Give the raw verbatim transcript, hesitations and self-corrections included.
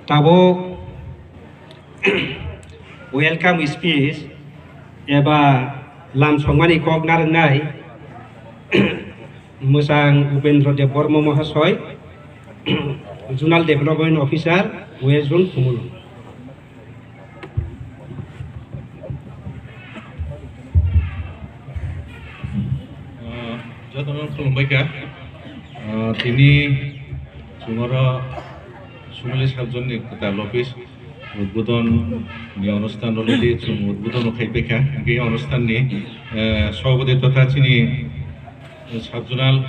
Tabuk welcome speech eba lam songmani kok narwknai Mwchang Upendra Debbarma Mahasoi, Zonal Development Officer, West Zone, Khumulwng. Ah, jotono khulumbai kha. Ah, tini chwng oro Sumili Sabjonni kwtal office udbodon ni onusthan already chwng udbodon khai paikha. Hingke onusthan ni, eh, sobhapati totha chini, eh, sub zonal